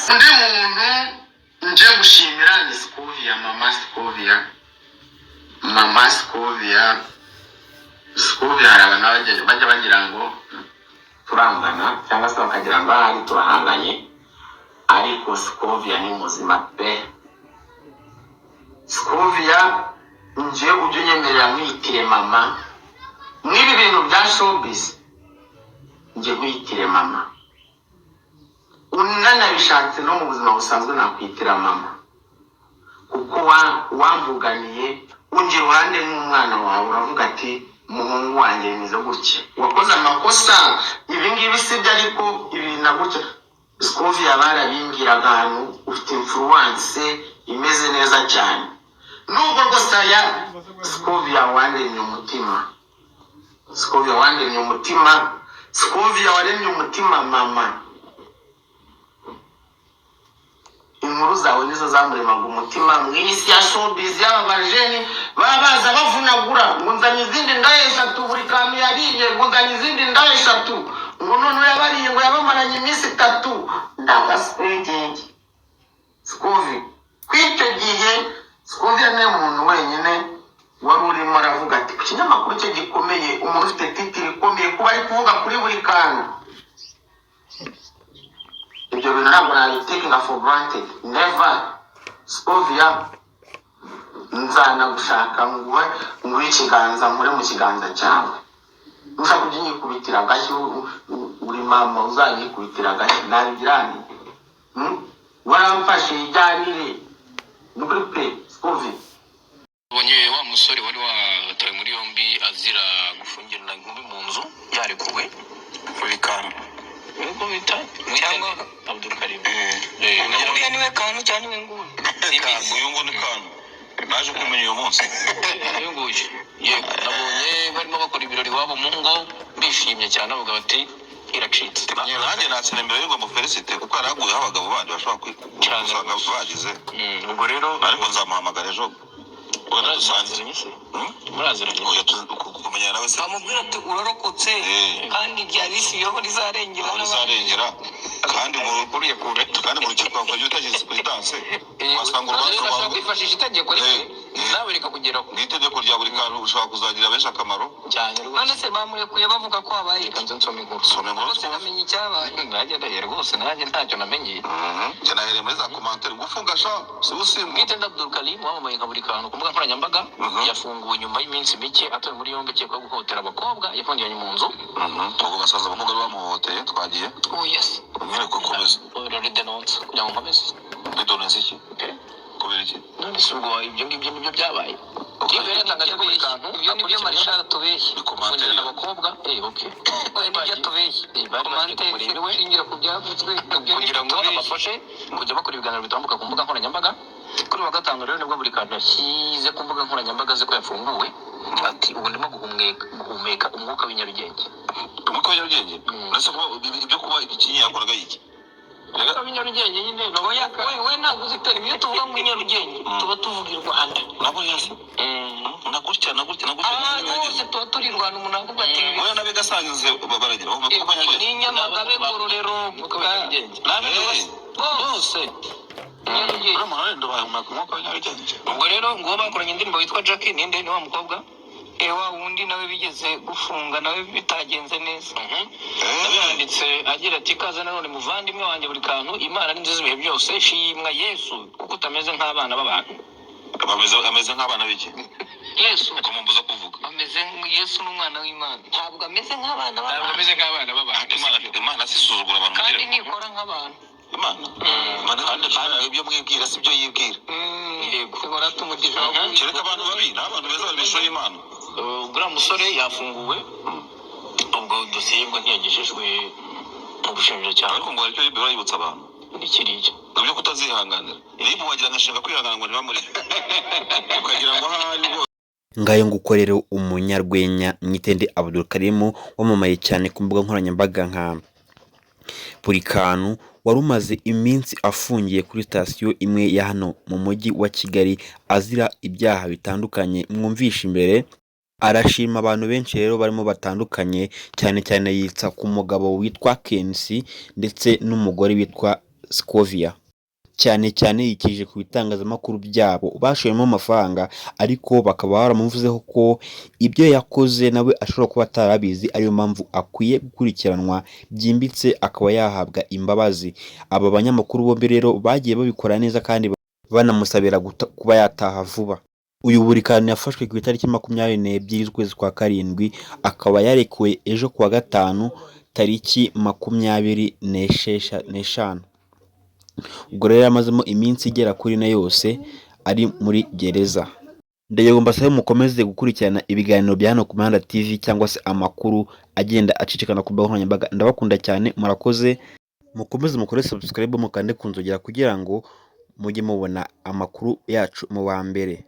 Undi muntu nje gushimira ni Scovia, mama Scovia, mama Scovia. Scovia, hari abantu bajya bagira ngo turangana cyangwa se bakagira ngo ahari turahanganye, ariko Scovia ni muzima pe. Scovia, nje ujye unyemerera nkwitire mama mw'ibi bintu bya showbiz, nje nkwitire mama. Unanabishatse no mu buzima busanzwe nakwitira mama, kuko wamvuganiye, unjya iruhande nk'umwana wawe, uravuga ati: "Umuhungu wanjye bimeze gutya, wakoze amakosa, ibi ngibi si byo, ariko ibi na gutya." Scovia, barabimbwiraga ahantu ufite influence imeze neza cyane, nubwo rwose aya Scovia wandemye umutima, Scovia wandemye umutima, Scovia waremye umutima mama. Inkuru zawe nizo zamuremaga umutima mu isi ya showbiz y'aba bajeni baba baza bavunagura ngo nzanye izindi ndaya eshatu, buri kantu yariye, ngo nzanye izindi ndaya eshatu, ngo noneho yabariye, ngo yabamaranye iminsi 3. Ndagaswegenge Scovi kw'icyo gihe, Scovia niwe muntu wenyine wari urimo aravuga ati ku kinyamakuru cye gikomeye, umuntu ufite title ikomeye, kuba ari kuvuga kuri buri kantu. Ibyo bintu ntabwo nabitakinga for granted, never. Scovia, nzanagushaka nguhe ikiganza, nkure mu kiganza cyawe. Nushaka ujye unyikubitira agashyi, uri mama, uzanyikubitira agashyi nabigira nti: Waramfashe, ijyanire ni ukuri pe, Scovia. Ubonye wa musore wari watawe muri yombi azira gufungirana inkumi mu nzu yarekuwe? Buri kantu. Nkuko bita Cyangwa- Abdulkarim. Uriya niwe kantu cyangwa niwe nguyu? Kantu, uyu nguyu ni kantu naje kumenya uyu munsi. Uyu nguyu, yego. Nabonye barimo bakora ibirori iwabo mu ngo, bishimye cyane, bavuga bati iracitse. Nanjye natsinda imbere y'ubwo mufelicite, kuko yari aguyeho abagabo bandi bashobora Cyane. gusanga bagize. Ubwo rero Ariko nzamuhamagara ejo wenda dusanze. Muraziranye se? Hmm? Muraziranye? Oya, kumenyana nawe se. Bamubwira ati urarokotse. Kandi ryari isi rizarengera Aho n'abandi. rizarengera kandi mu Kuriya kure. Kandi mu rukiko bakora utagize perezidanse, wasanga urubanza Rero rwawe ashobora kwifashisha itegeko rimwe nawe rikakugeraho. Mu itegeko rya buri kantu ushobora kuzagira benshi akamaro. Cyane rwose. None se bamurekuye bavuga ko habaye Reka iki? nze nsome inkuru. Soma inkuru. Rwose namenye icyabaye. Nanjye ndahiye rwose, nanjye ntacyo namenye. Njye nahereye muri za commentaires gufunga sha si usimba. Mwitende Abdul Karim wamamaye nka buri kantu ku mbuga nkoranyambaga yafunguwe nyuma y'iminsi mike atawe muri yombi akekwaho guhohotera abakobwa yafungiranye mu nzu. Ubwo basaza abakobwa bari bamuhohoteye, twagiye. Oh yes. Umwereke ukomeze. Uraridenounce kugira ngo nkomeze. Ridonense iki? Okay. Kubera iki? None se ubwo ibyo ngibyo nibyo byabaye? Iyo yaratangaje ko buri kantu Ibyo nibyo marishari atubeshye. Ni commentaire. gufungirana abakobwa, okay. Oya, nibyo atubeshye. Bari bagiye Commentaire kumureba iwe ishingira ku byavuzwe, ibyo nibyo kugira ngo atubeshye. abafashe kujya bakora ibiganiro bitambuka ku mbuga nkoranyambaga. Kuri uwa gatanu rero nibwo buri kantu yashyize ku mbuga nkoranyambaga ze ko yafunguwe, ati: "Ubu ndimo guhumeka umwuka w'inyarugenge." Umwuka w'inyarugenge? Uretse kuba ibyo kuba ikinyi yakoraga iki? Umwuka w'inyarugenge nyine. Oya, we ntabwo uzi terima. Iyo tuvuga ngo Nyarugenge, tuba tuvuga i Rwanda. Nabo yazi na gutya na gutya na gutya. Ahantu hose tuba turi i Rwanda. Umuntu avuga ati Oya, nabe gasanze baragira bahumeka umwuka ni w'inyarugenge. Nyamagabe, Ngororero. Umwuka w'inyarugenge. Nabe bose Bose. Nyarugenge. Uriya muntu arenda bahumeka umwuka w'inyarugenge. Ubwo rero nguwo bakoranye indirimbo witwa Jackie. Ninde? Ni wa mukobwa. Wa wundi nawe bigeze gufunga, nawe bitagenze neza. Nawe yanditse agira ati: "Kaze nanone muvandimwe wanjye buri kantu, Imana ni nziza ibihe byose, shimwa Yesu kuko utameze nk'abana b'abantu." Ameze nk'abana b'iki? Yesu. Kumumbuza kuvuga. Ameze Yesu n'umwana w'Imana, ntabwo ameze nk'abana Ntabwo b'abantu. ameze nk'abana b'abantu. Imana si isuzugura abantu. Kandi Mugira ntikora nk'abantu. Imana Kandi ibyo mwibwira si byo yibwira. Yego. Ihora tumugisha. Kereka abantu babi n'abantu beza bari mu ishusho y'Imana. Uriya musore yafunguwe, ubwo dosiye ngo ntiyagejejwe mu bushinjacyaha. Ariko ngo hari icyo RIB yibutsa abantu. Ni kiriya. Ngo byo kutazihanganira RIB, wagira ngo ashinga kwihangana ngo ntibamureke, ukagira ngo ahari rwose. Ngayo ngukorera umunyarwenya Mwitende Abdulkarim wamamaye cyane ku mbuga nkoranyambaga nka buri kantu, wari umaze iminsi afungiye kuri sitasiyo imwe ya hano mu mujyi wa Kigali azira ibyaha bitandukanye mwumvisha imbere. Arashima abantu benshi rero barimo batandukanye, cyane cyane yitsa ku mugabo witwa Kensi ndetse n'umugore witwa Scovia. Cyane cyane yikije ku bitangazamakuru byabo bashoyemo amafaranga, ariko bakaba baramuvuzeho ko ibyo yakoze nawe ashobora kuba atarabizi, ariyo mpamvu akwiye gukurikiranwa byimbitse akaba yahabwa imbabazi. Aba banyamakuru bombi rero bagiye babikora neza kandi banamusabira kuba yataha vuba. Uyu Burikantu yafashwe ku itariki 22 z'ukwezi kwa karindwi, akaba yarekuwe ejo kuwa gatanu tariki 25. Ubwo rero yamazemo iminsi igera kuri 4 yose ari muri gereza. Ndagira ngo mbasabe mukomeze gukurikirana ibiganiro bya hano ku Mihanda TV cyangwa se amakuru agenda acicikana ku mbuga nkoranyambaga. Ndabakunda cyane, murakoze, mukomeze mukore subscribe, mukande ku nzogera kugira ngo mujye mubona amakuru yacu mu ba mbere.